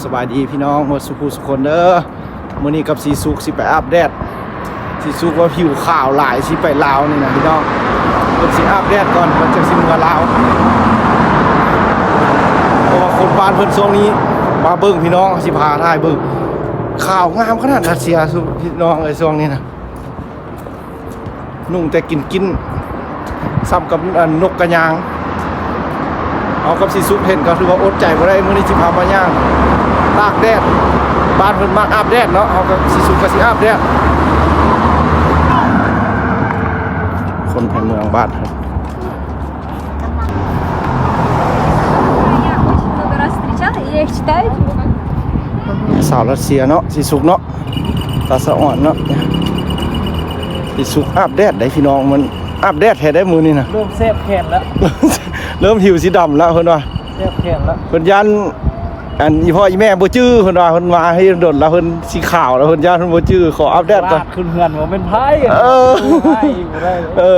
ສະບາຍດີພີ່ນ້ອງໝົດສູ່ຜູ້ສູ່ຄົນເດີ. ມື້ນີ້ກັບສີສຸກຊິໄປອາບແດດ. ສີສຸກວ່າຜິວຂາວຫຼາຍ ຊິໄປລາວນີ້ນະພີ່ນ້ອງ. ເພິ່ນຊິອາບແດດກ່ອນ ເພິ່ນຈັ່ງຊິເມືອລາວ. ເພາະວ່າຄົນບ້ານເພິ່ນຊ່ວງນີ້ ມາເບິ່ງພີ່ນ້ອງ ຊິພາຖ່າຍເບິ່ງ. ຂາວງາມຂະໜາດ ຣັດເຊຍ ພີ່ນ້ອງເອີຍ ຊ່ວງນີ້ນະ. ນຸ່ງແຕ່ກິນກິນ ສ່ຳກັບ ອັນ ນົກກະຍາງ. ເຮົາກັບສີສຸກເຫັນກໍຖືວ່າອົດໃຈບໍ່ໄດ້ ມື້ນີ້ຊິພາມາຍ່າງຕາກແດດ. ບ້ານເພິ່ນມັກອາບແດດເນາະ ເຮົາກັບສີສຸກກໍຊິອາບແດດ. ຄົນໃນເມືອງບ້ານ Я очень много раз встречала, и я их читаю, типа, как ສາວຣັດເຊຍເນາະ ສີສຸກເນາະ ຕາສະອອນເນາະ. ສີສຸກອາບແດດໄດ໋ພີ່ນ້ອງ ມັນອາບແດດແທ້ໄດ໋ມື້ນີ້ນະ. ເລີ່ມແສບແຂນແລ້ວ ເລີ່ມຜິວສີດຳແລ້ວເພິ່ນວ່າ ແສບແຂນແລ້ວ. ເພິ່ນຢ້ານ ອັນ ອີ່ພໍ່ອີ່ແມ່ບໍ່ຈື່ ເພິ່ນວ່າ ເພິ່ນມາໃຫ້ດົນແລ້ວ ເພິ່ນສີຂາວແລ້ວ ເພິ່ນຢ້ານເພິ່ນບໍ່ຈື່ ຂໍອາບແດດກ່ອນ. ວາດຂຶ້ນເຮືອນວ່າແມ່ນໃຜ ເອີ ໂອ້ຍ ບໍ່ໄດ້ ເອີ.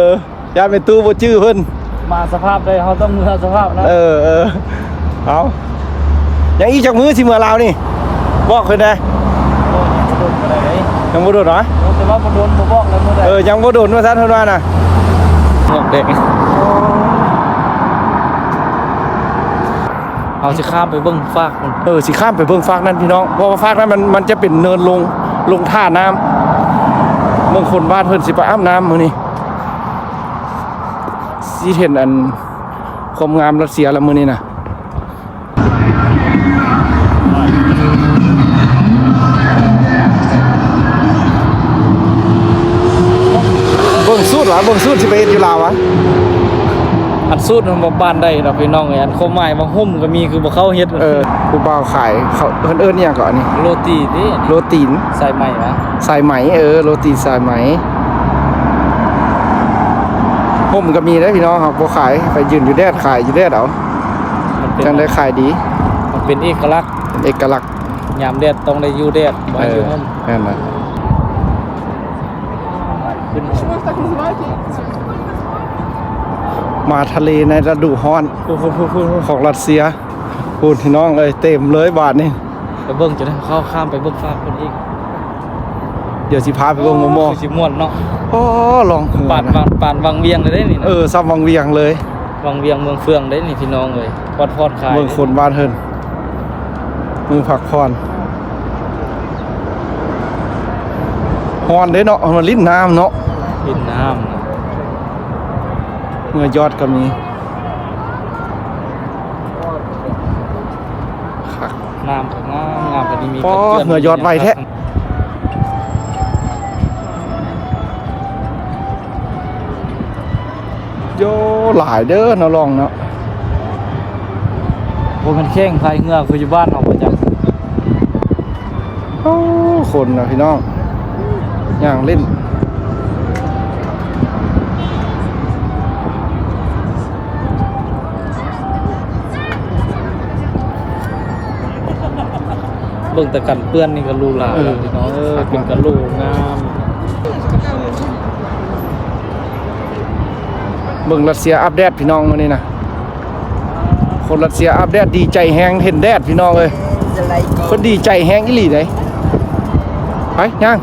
ຢ້ານແມ່ຕູ້ບໍ່ຈື່ເພິ່ນ ມາສະພາບໃດເຮົາຕ້ອງເມືອສະພາບນັ້ນ. ເອີ ເອີ ເອົາ ຍັງອີກຈັກມື້ຊິເມືອລາວນີ້ ບອກເພິ່ນແດ່. ໂອ້ຍ ຍັງບໍ່ດົນປານໃດເດ້ ຍັງບໍ່ດົນຫວາ? ໂອ້ ແຕ່ວ່າບໍ່ດົນ ບໍ່ບອກແລ້ວມື້ໃດ. ເອີ ຍັງບໍ່ດົນວ່າຊັ້ນເພິ່ນວ່ານະ. ເຮົາຊິຂ້າມໄປເບິ່ງຟາກພຸ້ນ. ເອີ ຊິຂ້າມໄປເບິ່ງຟາກນັ້ນພີ່ນ້ອງ ເພາະວ່າຟາກນັ້ນມັນ ມັນຈະເປັນເນີນລົງ ລົງທ່ານ້ຳ. ເບິ່ງຄົນບ້ານເພິ່ນຊິໄປອາບນ້ຳມື້ນີ້. ຊິເຫັນອັນຄວາມງາມຣັດເຊຍລະມື້ນີ້ນະ. ເບິ່ງສູດຫວາ ເບິ່ງສູດຊິໄປເຮັດຢູ່ລາວຫວາ. ອັນສູດມັນບໍ່ປານໃດດອກພີ່ນ້ອງເອີຍ ອັນຄວາມໝາຍວ່າຮົ່ມກໍມີ ຄືບໍ່ເຂົ້າເຮັດ. ເອີ ຜູ້ບ່າວຂາຍເຂົາ ເພິ່ນເອີ້ນຫຍັງເກາະອັນນີ້? ໂຣຕີຕິ? ໂຣຕີສາຍໄໝຫວາ? ສາຍໄໝ ເອີ ໂຣຕີສາຍໄໝ. ຮົ່ມກໍມີເດ້ພີ່ນ້ອງ ຫາກບໍ່ຂາຍ ໄປຢືນຢູ່ແດດ ຂາຍຢູ່ແດດເອົາ ມັນເປັນ ຈັ່ງໄດ້ຂາຍດີ. ມັນເປັນເອກະລັກ ເປັນເອກະລັກ. ຍາມແດດຕ້ອງໄດ້ຢູ່ແດດ ບໍ່ໃຫ້ຢູ່ຮົ່ມ. ເອີ ແມ່ນລະ. ມາທະເລໃນລະດູຮ້ອນຂອງຣັດເຊຍ. ພຸ້ນພີ່ນ້ອງເອີຍ ເຕັມເລີຍບາດນີ້. ໄປເບິ່ງ ຈະໄດ້ເຂົ້າຂ້າມໄປເບິ່ງຟາກພຸ້ນອີກ. ດຽວຊິພາໄປເບິ່ງໝໍ່ໆ. ໂອ້ ຄືຊິມ່ວນເນາະ. ໂອ້ ລ່ອງເຮືອ ປານວັງ ປານວັງວຽງເລີຍເດ້ນີ້ນະ. ເອີ ສ່ຳວັງວຽງເລີຍ. ວັງວຽງເມືອງເຟືອງເດ້ນີ້ພີ່ນ້ອງເອີຍ. ວັດຜ່ອນຄາຍ ເບິ່ງຄົນບ້ານເພິ່ນ ມື້ພັກຜ່ອນ. ຮ້ອນເດ້ເນາະ ມາຫຼິ້ນນ້ຳເນາະ ຫຼິ້ນນ້ຳ. ເຮືອຢອດກໍມີ. ຄັກ ນ້ຳກໍງາມ ງາມ ກໍດີ ມີ ອໍ ເຮືອຢອດໄວແທ້. ໂຢ ຫຼາຍເດີເນາະ ລ່ອງເນາະ. ບໍ່ແມ່ນແຂ່ງພາຍເຮືອຄືຢູ່ບ້ານເຮົາບໍ່ຈັກ. ໂອ້ ຄົນນະພີ່ນ້ອງ ຍ່າງຫຼິ້ນ. ເບິ່ງແຕ່ກັນເປື້ອນນີ້ກໍຫຼູຫຼາແລ້ວ ເອີ ພີ່ນ້ອງເອີຍ. ເປັນກະໂຫຼງາມ. ເບິ່ງຣັດເຊຍອາບແດດພີ່ນ້ອງມື້ນີ້ນະ. ຄົນຣັດເຊຍອາບແດດດີໃຈແຮງເຫັນແດດພີ່ນ້ອງເອີຍ. ເພິ່ນດີໃຈແຮງອີ່ຫຼີເດ້. ໄປຍ່າງ.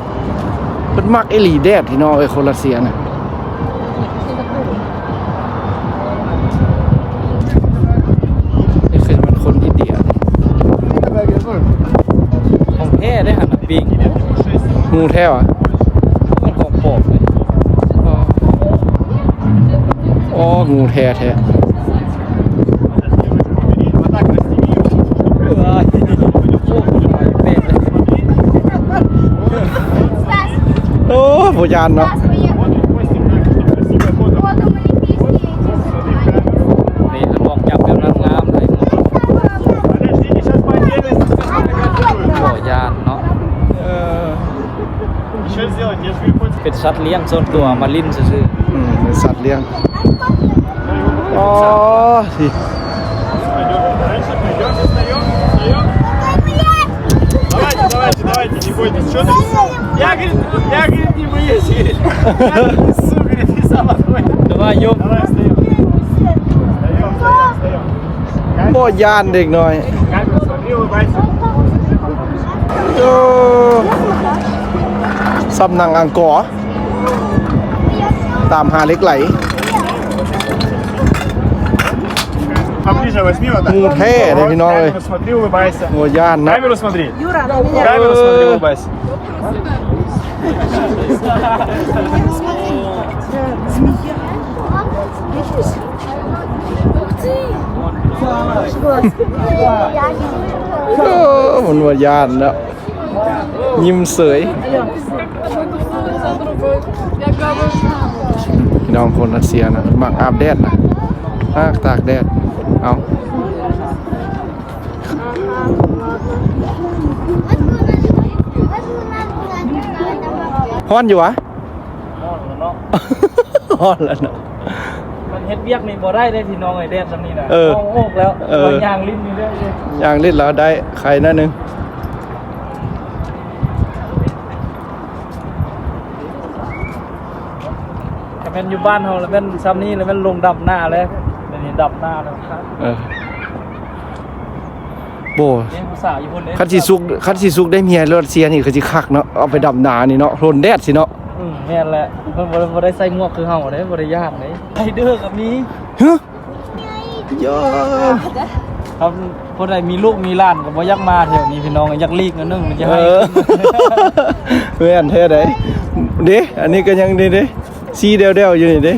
ເພິ່ນມັກອີ່ຫຼີແດດພີ່ນ້ອງເອີຍ ຄົນຣັດເຊຍນະ. ນີ້ຄືມັນຄົນອິນເດຍ. ຂອງແທ້ເດ້ຫັ້ນນະ ປີ້ງ. ງູແທ້ຫວາ? ມັນຂອງປອມເດ້. ອໍ ງູແທ້ແທ້. ໂອ້ ບໍ່ຢ້ານເນາະ. ນີ້ລະ ອອກຈາກແບບນັ້ນງາມເລີຍ. ບໍ່ຢ້ານເນາະ. ເອີ ເປັນສັດລ້ຽງສ່ວນຕົວ ເອົາມາຫຼິ້ນຊື່ໆ. ອືມ ເປັນສັດລ້ຽງ. ອໍ Давайте, давайте, давайте, не бойтесь. Чё ты? Я, говорит, я, говорит, не боюсь, говорит. Я, говорит, иду, говорит, ты сама давай. Давай, Юр. Давай, встаём. Встаём, встаём, встаём. ບໍ່ຢ້ານເດັກນ້ອຍ. Камеру смотри, улыбайся. ໂອ້ ສ່ຳໜັງອັງກໍ ຕາມຫາເຫຼັກໄຫຼ. Поближе возьми вот так. ງູແທ້ເດ້ພີ່ນ້ອງເອີຍ. В камеру смотри, улыбайся. ງົວຢ້ານເນາະ. В камеру смотри. Юра, на меня. В камеру смотри, улыбайся. Змея. Видишь? ໂອ້ ມັນວ່າຢ້ານເນາະ ຍິ້ມເສີຍ. ພີ່ນ້ອງຄົນຣັດເຊຍນະ ມັກອາບແດດນະ ມັກຕາກແດດ. ເອົາ ຮ້ອນຢູ່ຫວາ? ຮ້ອນແລ້ວເນາະ ຮ້ອນແລ້ວເນາະ. ມັນເຮັດວຽກນີ້ບໍ່ໄດ້ເດ້ພີ່ນ້ອງເອີຍ ແດດຊ່ຳນີ້ນະ. ເອີ ເອົາອອກແລ້ວ ເອີ ຍ່າງຫຼິ້ນນີ້ເດີ້ ຍ່າງຫຼິ້ນແລ້ວໄດ້ໄຄໜ້ອຍໜຶ່ງ. ຖ້າແມ່ນຢູ່ບ້ານເຮົາລະແມ່ນຊ່ຳນີ້ລະແມ່ນລົງດຳນາເລີຍ. ດຽວນີ້ດຳນາແລ້ວ. ເອີ ໂອ້ ຄັນຊິສຸກ ຄັນຊິສຸກໄດ້ເມຍລັດເຊຍນີ້ຄືຊິຄັກເນາະ ເອົາໄປດຳນານີ້ເນາະ ທົນແດດຊິເນາະ. ອືມ ແມ່ນແຫຼະ ເພິ່ນບໍ່ ບໍ່ໄດ້ໃສ່ໝວກຄືເຮົາເດ້ ບໍ່ໄດ້ຢ້ານເດ້. ໄລເດີກໍມີ. ຮະ ເອີ ຄັນຜູ້ໃດມີລູກມີຫຼານກໍບໍ່ຢາກມາແຖວນີ້ພີ່ນ້ອງ ຢາກຫຼີກໜ້ອຍໜຶ່ງ ມັນຈະໃຫ້. ເອີ ແມ່ນແທ້ໃດ໋ ເດ້ ອັນນີ້ກໍຍັງນີ້ເດ້ ຊີ້ແດ່ວໆຢູ່ນີ້ເດ້.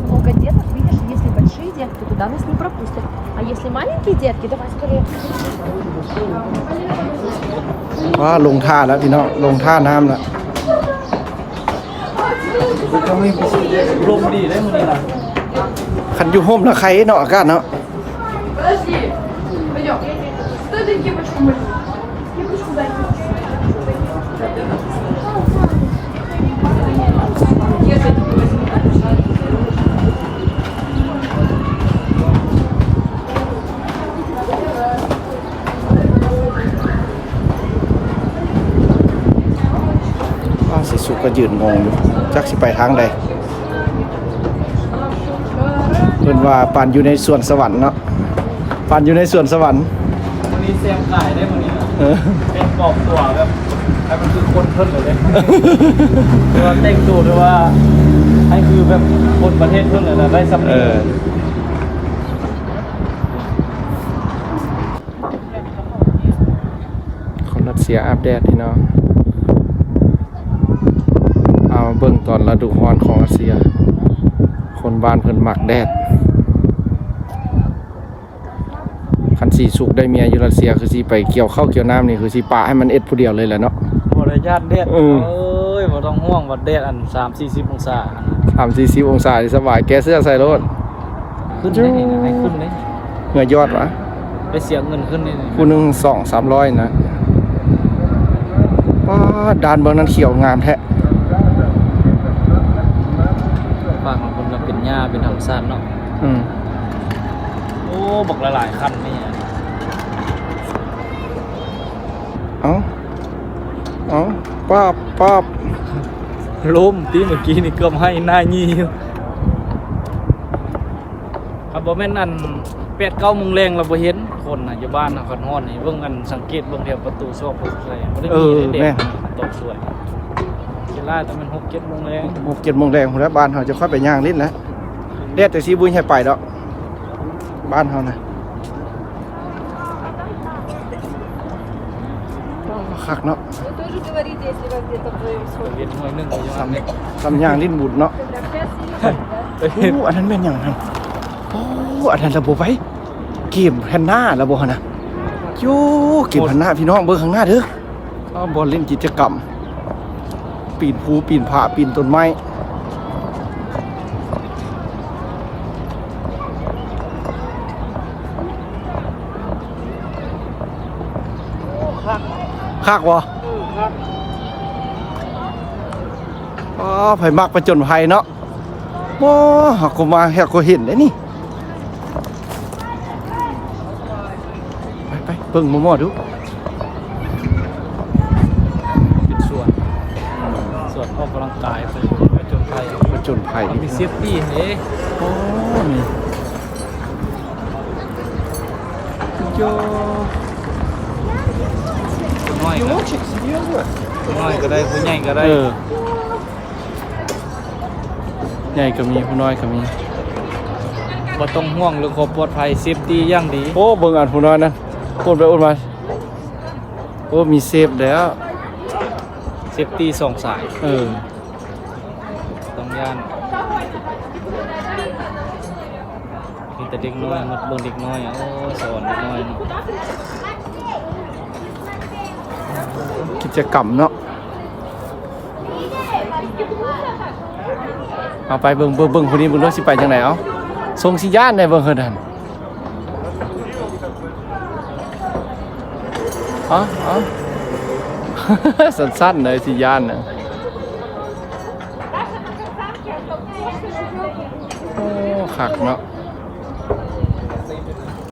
Много деток, видишь, если большие детки, туда нас не пропустят. А если маленькие детки, давай скорее. ວ້າ ລົງທ່າແລ້ວພີ່ນ້ອງ ລົງທ່ານ້ຳແລ້ວ. ລົມດີເດ້ມື້ນີ້ນະ ຄັນຢູ່ຮົ່ມນະໄຄເນາະ ອາກາດເນາະ. Подожди, пойдём. Стой, дойди, почему мы ອ້າວ ຊິສຸກກໍຢືນງົງຢູ່ ຈັກຊິໄປທາງໃດ. ເພິ່ນວ່າປານຢູ່ໃນສວນສະຫວັນເນາະ ປານຢູ່ໃນສວນສະຫວັນ. ມື້ນີ້ແຊມກາຍໄດ້ມື້ນີ້ນະ. ເອີ ແຕ່ງປອມຕົວແບບໃຫ້ມັນຄືຄົນເພິ່ນເລີຍເດ້. ແຕ່ວ່າແຕ່ງໂຕແຕ່ວ່າໃຫ້ຄືແບບຄົນປະເທດເພິ່ນເລີຍນະ ໄດ້ສ່ຳນີ້. ເອີ ຄົນຣັດເຊຍອາບແດດພີ່ນ້ອງ. ເອົາມາເບິ່ງຕອນລະດູຮ້ອນຂອງຣັດເຊຍ ຄົນບ້ານເພິ່ນມັກແດດ. ຄັນສີສຸກໄດ້ເມຍຢູ່ຣັດເຊຍ ຄືຊິໄປກ່ຽວເຂົ້າກ່ຽວນ້ຳນີ້ ຄືຊິປະໃຫ້ມັນເອັດຜູ້ດຽວເລີຍແຫຼະເນາະ. ບໍ່ໄດ້ຢ້ານແດດ. ເອີ ເອີຍ ບໍ່ຕ້ອງຫ່ວງວ່າແດດອັນສາມສີ່ສິບອົງສາ ສາມສີ່ສິບອົງສານີ້ສະບາຍ ແກ້ເສື້ອໃສ່ໂລດ. ຂຶ້ນໄດ້ນີ້ນະ ໃຫ້ຂຶ້ນເດ້. ເຫື່ອຍອດຫວາ? ໄປເສຍເງິນຂຶ້ນນີ້ ຜູ້ໜຶ່ງສອງສາມຮ້ອຍນະ. ປ້າດ ດ່ານເບິ່ງນັ້ນຂຽວງາມແທ້. ຝັ່ງລາວເພິ່ນກໍເປັນຫຍ້າເປັນທຳມະຊາດເນາະ. ອືມ ໂອ້ ບັກຫຼາຍໆຄັນນີ້. ເອົ້າ ເອົ້າ ປາບ ປາບ ລົ້ມຕິ ເມື່ອກີ້ນີ້ເກືອບໃຫ້ໜ້າຫຍີ່ຢູ່. ຄັນບໍ່ແມ່ນອັນແປດເກົ້າໂມງແລງລະບໍ່ເຫັນຄົນນະ ຢູ່ບ້ານນະ. ຄັນຮ້ອນນີ້ເບິ່ງ ອັນສັງເກດເບິ່ງແຖວປະຕູຊອກປະຕູໄຊ ບໍ່ໄດ້ມີເດ້ແດດ. ເອີ ແມ່ນ ຕອກສວຍ. ເວລາແຕ່ແມ່ນຫົກເຈັດໂມງແລງ ຫົກເຈັດໂມງແລງພຸ້ນແຫຼະ ບ້ານເຮົາຈະຄ່ອຍໄປຍ່າງຫຼິ້ນແຫຼະ. ແດດຈັ່ງຊີ້ບໍ່ໃຫ້ໄປດອກ ບ້ານເຮົານະ. ໂອ້ ຄັກເນາະ. Вы тоже говорите, если вас где-то вдвоём сходит. ເຮັດໜ່ວຍໜຶ່ງຢູ່ ສ່ຳ ສ່ຳຍ່າງຫຼິ້ນບຸນເນາະ. ໂອ້ ອັນນັ້ນແມ່ນຫຍັງຫັ້ນ? ໂອ້ ອັນນັ້ນລະບໍ່ໄຫວ. ເກມແພນດ້າລະບໍ່ຫັ້ນນະ? ໂອ້ ເກມແພນດ້າ ພີ່ນ້ອງເບິ່ງຂ້າງໜ້າເດີ. ອ້າວ ບ່ອນຫຼິ້ນກິດຈະກຳ ປີນພູ ປີນຜາ ປີນຕົ້ນໄມ້. ຄັກ ຄັກບໍ່? ເອີ ຄັກ. ອໍ ໃຜມັກປະຈົນໄພເນາະ. ໂອ້ ເຮົາກໍມາ ເຮົາກໍເຫັນໄດ໋ນີ້. ໄປ ໄປ ເບິ່ງໝໍ່ໆດູ. ເປັນສວນ ສວນອອກກຳລັງກາຍ ໄປ ໄປຈົນໄພ ໄປຈົນໄພ ມີເຊຟຕີ້ເດ້. ໂອ້ ນີ້ ໂຢ ໂ ນ້ອຍກໍ ຜູ້ນ້ອຍກໍໄດ້ ຜູ້ໃຫຍ່ກໍໄດ້ ເອີ ໃຫຍ່ກໍມີ ຜູ້ນ້ອຍກໍມີ ບໍ່ຕ້ອງຫ່ວງເລື່ອງຄວາມປອດໄພ ເຊຟຕີຢ່າງດີ. ໂອ້ ເບິ່ງອັນຜູ້ນ້ອຍນັ້ນ ໂອນໄປໂອນມາ ໂອ້ ມີເຊຟແລ້ວ ເຊຟຕີສອງສາຍ ເອີ ຕ້ອງຢ້ານ. ມີແຕ່ເດັກນ້ອຍ ໝົດເບິ່ງເດັກນ້ອຍ ໂອ້ ສອນເດັກນ້ອຍເນາະ ກິດຈະກຳເນາະ ເອົາໄປເບິ່ງ ເບິ່ງ ເບິ່ງຜູ້ນີ້ ເບິ່ງດູຊິໄປຈັ່ງໃດ ເອົາ ຊົງຊິຢ້ານໄດ໋ ເບິ່ງເຮີນັ້ນ ເອົາ ເອົາ ສັ່ນໆ ເລີຍ ຊິຢ້ານນະ ໂອ້ ຄັກເນາະ.